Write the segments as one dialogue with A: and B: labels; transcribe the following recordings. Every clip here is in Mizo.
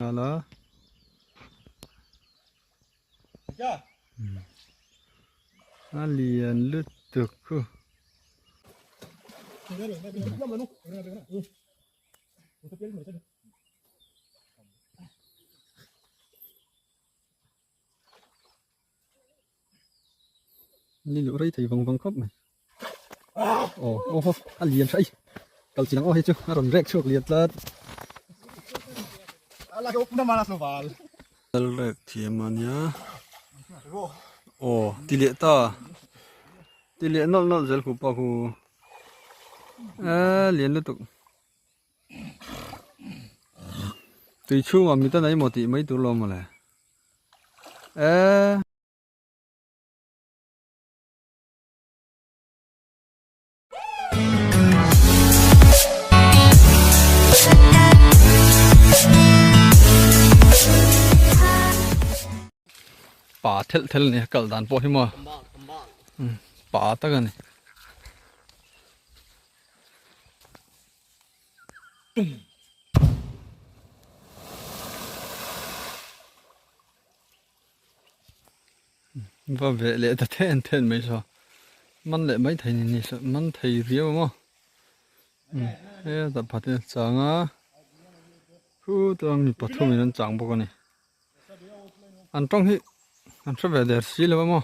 A: nghal a. A lian lutuk khu. Ni luh rei thei vang vang khawp mai. Aw aw haw a lian hra i kal chi lang aw hei chu a rawn rek chhuak lian tlat. Kal rek thiam a nia. Aw ti leh ta ti leh nawlh nawlh zel khupa khu a lian lutuk. Tui chhungah mi tan a emaw tih mai tur lo mawle. Eee. Pa thelh thelh a ni a kal dan pawh hi maw pa tak a ni. Va veh leh ta then then mai saw man leh mai thei ni ni saw man thei riau maw heta phat in a chang a khutah mi pathum in an chang bawk a ni an tawng hi an hre ve der si lo a maw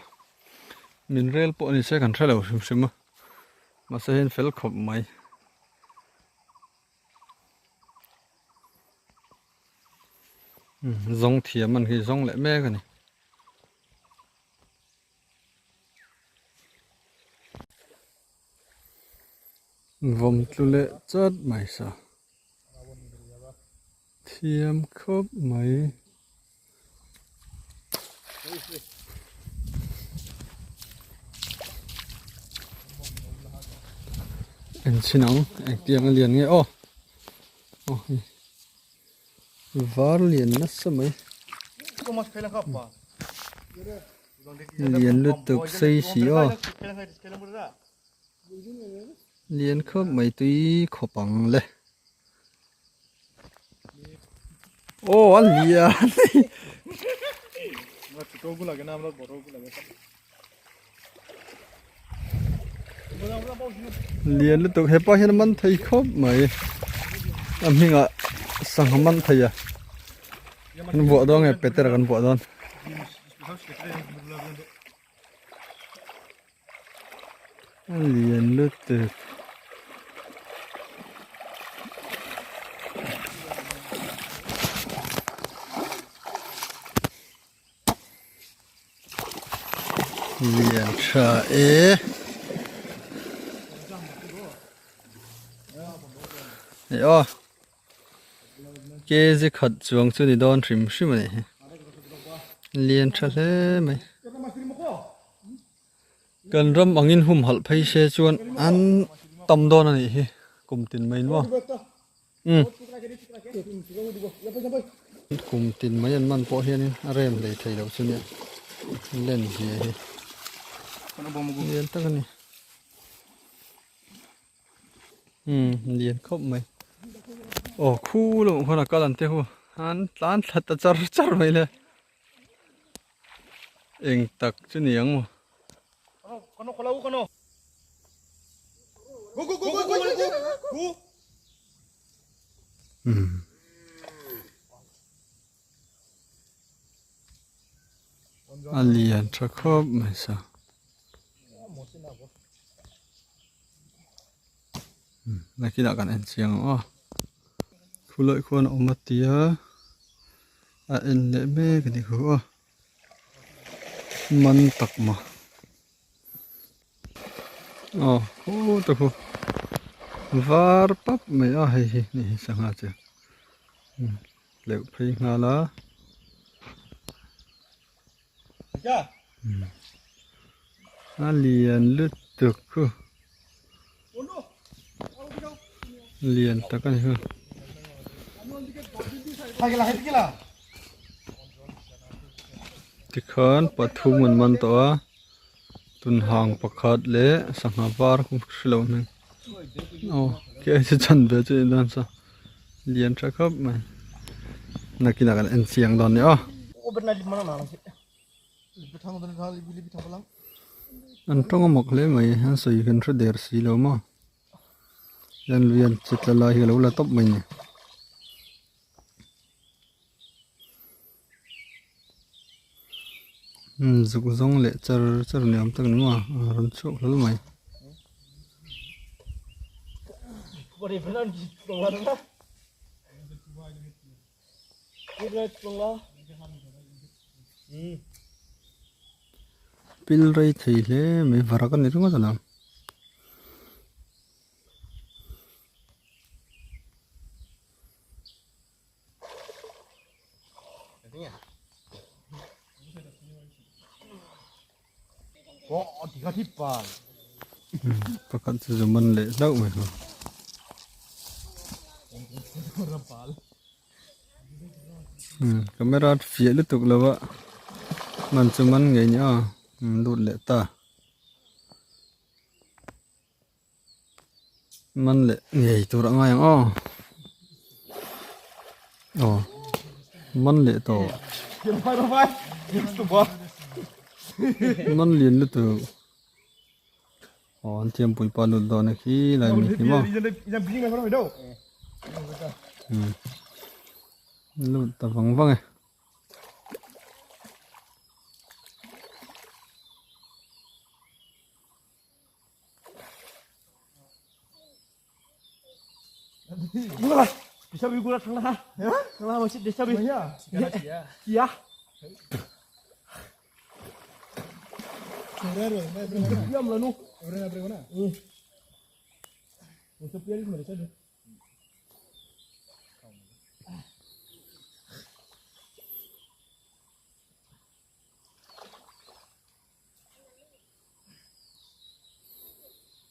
A: min rel pawh ni se kan hre lo hrim hrim a mahse hian fel khawp mai. Zawng thiam an hi zawng leh mek a ni. Vawm tlu leh chat mai sa. Thiam khawp mai. Enchhin ang engtiang a lian nge aw aw hei var lian nasa mai lian lutuk sei si aw lian khawp mai tui khawp ang le. Aw a lian lian lutuk hepa hian a man thei khawp mai a hmingah sangha man thei a kan vuah dawn nge peter kan vuah dawn. A lian lutuk. Lian tha e. Hei aw. Kg khat chuang chu ni dawn hrim hrim a ni hi. Lian tha hle mai. Kan ram angin humhalh phei se chuan an tam dawn a nih hi kum tin mai nuam. Umm. Kum tin mai an man pawh hianin a rem hlei thei loh chu nia. Len zia hi. Lian tak a ni. Umm lian khawp mai aw khu lamah khuan a kal ang te hu an tlan thla ta char char mai le eng tak chu ni ang maw. Umm. A lian tha khawp mai sa. Nakinah kan en chiang ang aw. Khulawih khuan a awm a tia a en leh mek a ni khu aw. Man tak maw. Aw khu ta khu var pap mai a hei hi ni hi sangha chu. Leuh phei nghal a. A lian lutuk khu. Lian tak a ni khu. Tikhan pathum an man tawh a. Tunhang pakhat leh sangha var khu hre lo hmel. Aw khi ai chu chan ve chu a ni dawn sa. Lian tha khawp mai. Nakinah kan en chiang dawn nia aw. An tawng a mak hle mai an sawi kan hre der si lo maw hian lui an che tla lai hi a lo la tawp mai ni. Zuk zawng leh char char ni awm tak ni maw a rawn chhuak hlawl mai. Pil rei thei hle mai varak a ni ringawt alawm. Pakhat chu zu man leh hlauh mai ho. Camera fiah lutuk lo a man chu man ngei nia lut leh ta. Man leh ngei tur a ngai ang aw aw man leh tawh man lian lutuk aw an thiam pui pa lut dawn a khi lai mi khi maw lut ta vang vang e.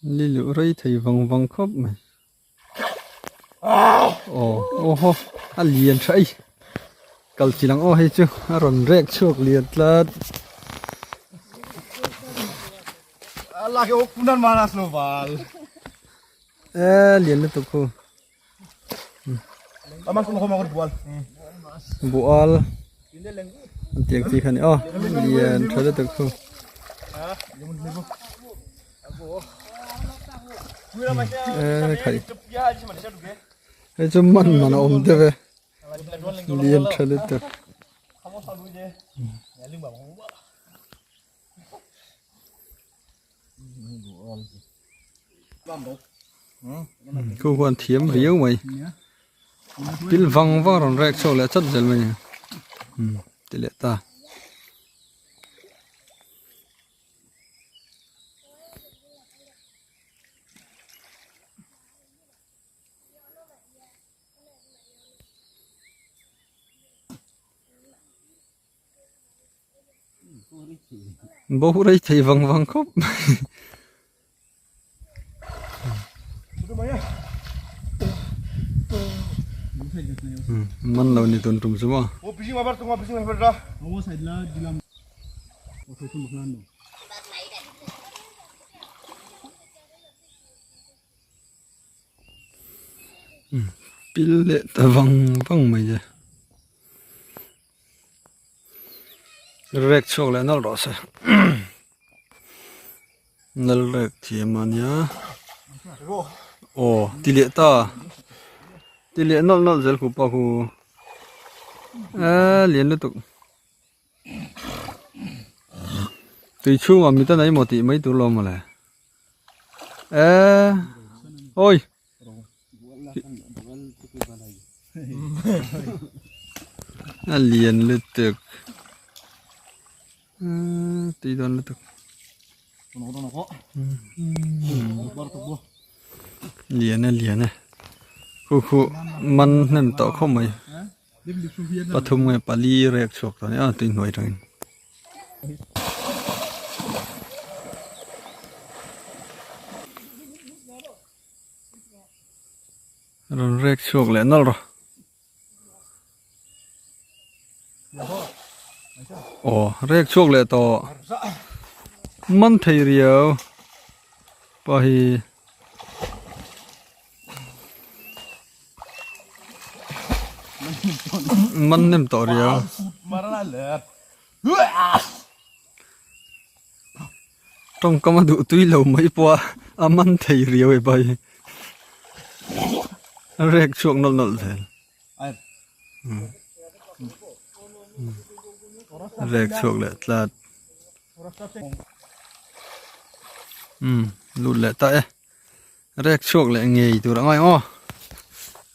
A: Ni luh rei thei vang vang khawp mai aw aw haw a lian tha ei kal chi lang aw hei chu a rawn rek chhuak lian tlat. E lian lutuk khu Bual an tih ang chi kha a ni aw lian tha lutuk chu e khai hei chu man man a awm deuh e lian tha lutuk. Khu huan thiam riau mai pil vang vang rawn rek chhuak leh chat zel mai a ni ti leh ta. Bo rei thei vang vang khawp mai. Man lo ni tun tum chu maw. Pil leh ta vang vang mai che. Rek chhuak leh nalh rawh se nal rek thiam a nia aw ti leh ta ti leh nawlh nawlh zel khupa khu eee lian lutuk tui chhungah mi tan a emaw tih mai tur lo mawle eee awi. A lian lutuk ahh tui dawn lutuk lian e lian e khu khu man hnem tawh khawp mai pathum nge pali rek chhuak tawh nia tui hnuai atangin. Rawn rek chhuak leh nawlh rawh. Aw rek chhuak leh tawh. Man thei riau pa hi. Man nem tawh riau. Tawngkam a duh tui lo mai pawh a a man thei riau e bai. A rek chhuak nawlh nawlh zel. Rek chhuak leh tlat. Umm lut leh ta e. Rek chhuak leh ngei tur a ngai aw.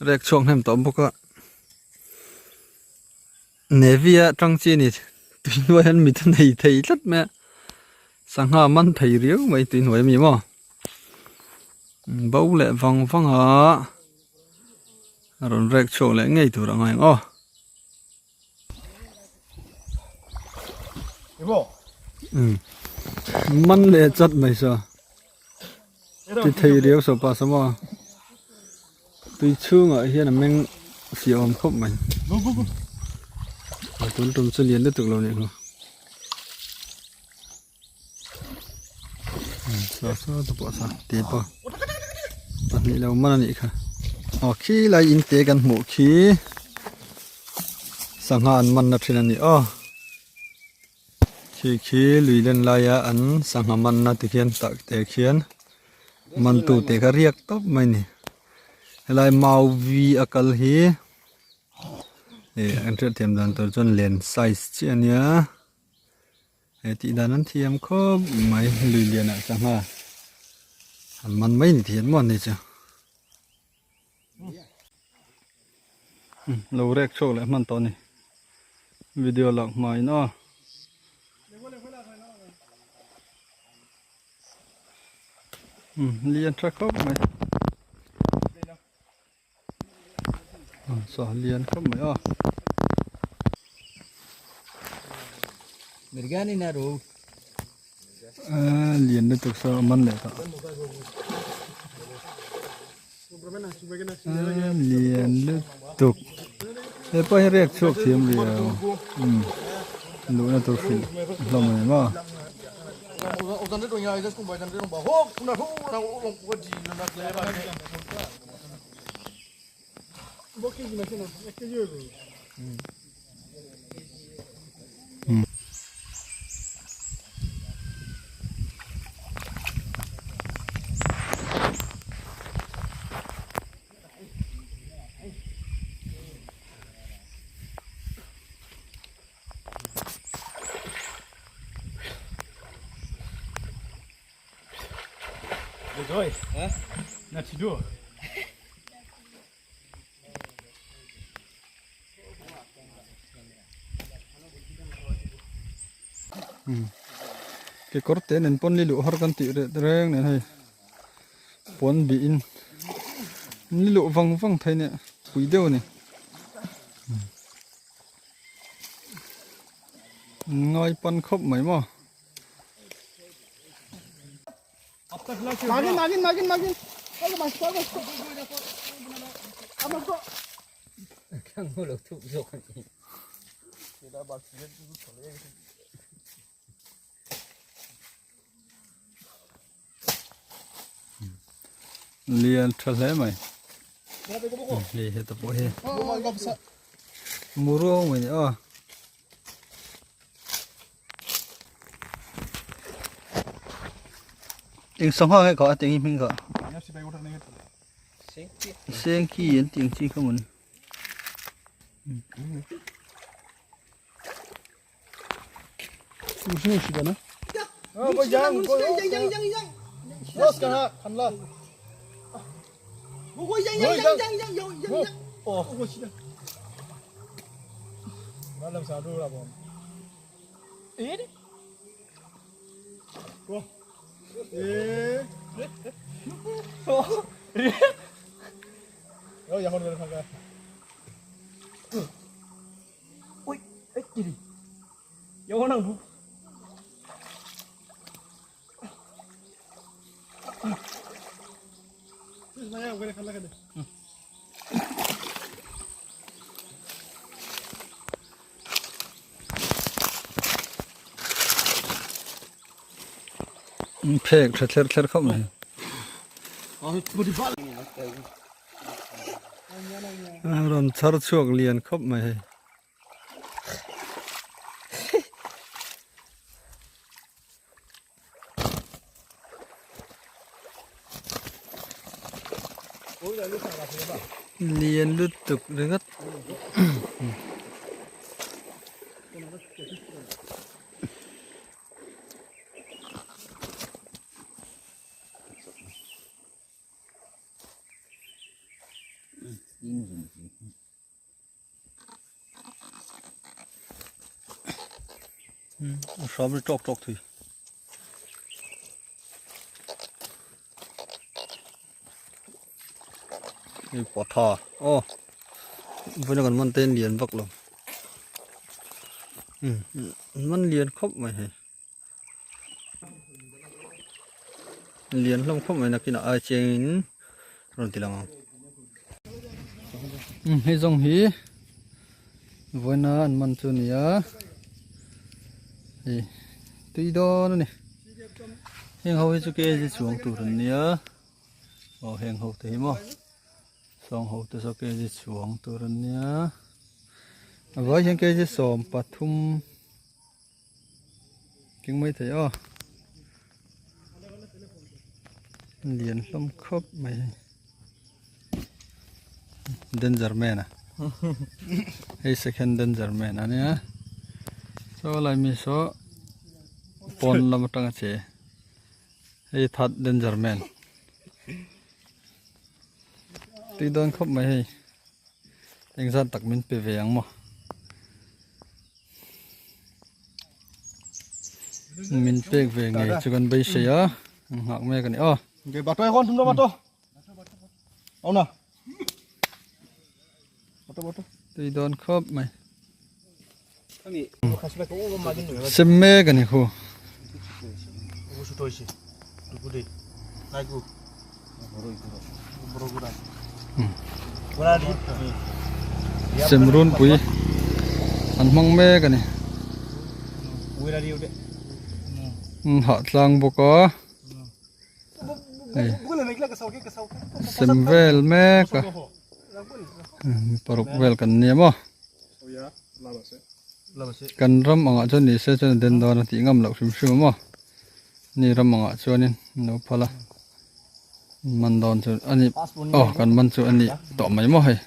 A: Rek chhuak hnem tawh bawk a. Navy a tang chi a ni tui hnuai hian mit a nei thei tlat mai a sangha man thei riau mai tui hnuai ami maw bo leh vang vang a a rawn rek chhuak leh ngei tur a ngai ang aw. Man leh chat mai sa ti thei riau saw pa saw maw tui chhungah hian a meng fiah awm khawp mai a tun tum chu lian lutuk lo nih kha saw saw te pawh sa te pawh pahnih lo man a nih kha aw khilai in te kan hmuh khi sangha an man na thin a ni aw. Khi khi lui len laia an sangha manna ti khian tak te khian mantu te kha riak tawp mai a ni helai mau vi a kal hi ih an hriatthiam dan tur chuan len size chiah a nia he tih dan an thiam khawp mai lui lianah sangha an man mai ni thian maw an ni chu. Lo rek chhuak leh hman tawh a ni video lak hma in aw lian tha khawp mai saw lian khawp mai aw. Lian lutuk saw a man leh tawh lian lutuk he pawh hi riak chhuak thiam riau umm luhna tur hrilh hlawm a ni maw. Kekawr te nen pawn ni luh har kan tih reh reng nen hei pawn bih in ni luh vang vang thei nia pui deuh a ni ngai pan khawp mai maw. Lian tha hle mai hei heta pawh hi muru mai ni aw. Eng sangha nge kha a teng hi hming kha sengki an tih ang chi kha mawni. Phek tha thler thler khawp mai. Rawn chhar chhuak lian khawp mai hei. Lian lutuk ringawt. A hram ri tawk tawk thei. Hei patha aw vawiin a kan man te hian lian vak lo man lian khawp mai hei. Lian hlawm khawp mai nakinah ai chengin rawn ti lang ang. Hei zawng hi vawiina an man chu a ni a hei tui dawn a ni heng ho hi chu kg chuang tur an nia aw heng ho te hi maw sawng ho te saw kg chuang tur an nia a vai hian kg 13 Keng mai thei aw. Lian hlawm khawp mai hei. Danger man a. Hei second danger man a nia. Saw lai mi saw pawn lam atanga che. Hei third danger man. Tui dawn khawp mai hei. Engzat tak min pe ve ang maw. Min pek ve ngei chu kan beisei a ang nghak mek a ni aw.
B: Ge bato e kon thum bato. Ona. Bato bato.
A: Tui dawn khawp mai. Sem mek a ni khu. Semrunpui an hmang mek a ni hah tlang bawk a hei sem vel mek a paruk vel kan nia maw kan ram angah chuan ni se chuan a den dawn a tih ngam loh hrim hrim a maw. Ni ram angah chuanin an lo phal a man dawn chu a ni aw kan man chu a ni tawh mai maw hei.